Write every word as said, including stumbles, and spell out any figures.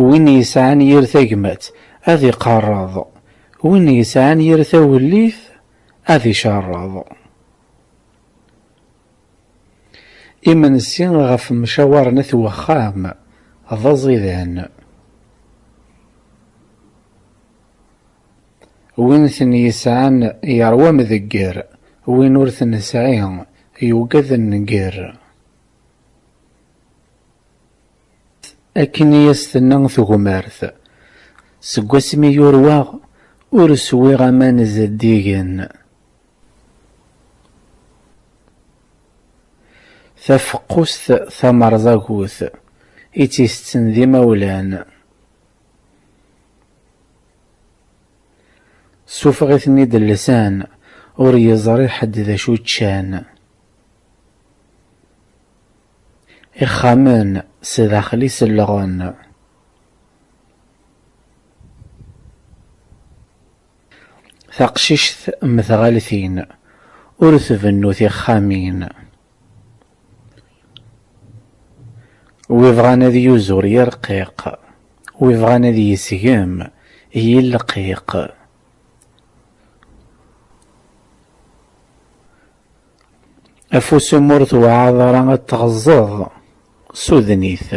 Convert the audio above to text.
Win yesɛan yir tagmat, ad iqerreḍ. Win yesɛan yir tawellit, ad icerreḍ. Imensi ɣef mcawar n at wexxam, d aẓidan. Win ten yesɛan yerwa mdegger, win ur t-nesɛi yugad nnger. Akken i as-tenna tegmert, seg wasmi yurweɣ, ur swiɣ aman zeddigen. Tafeqqust tamerẓagut i tt-itetten d imawlan. Sufeɣ-iten-id llsan, ur yeẓri ḥedd d acu ččan. Ixxamen sdaxel-is lleɣen. Taqcict m tɣaltin, ur tbennu tixxamin. Wi bɣan ad yuzur yirqiq, wi bɣan ad yesgem yilqiq. Afus umi ur tewɛaḍ ara ad t-tɣeẓẓeḍ, suden-it.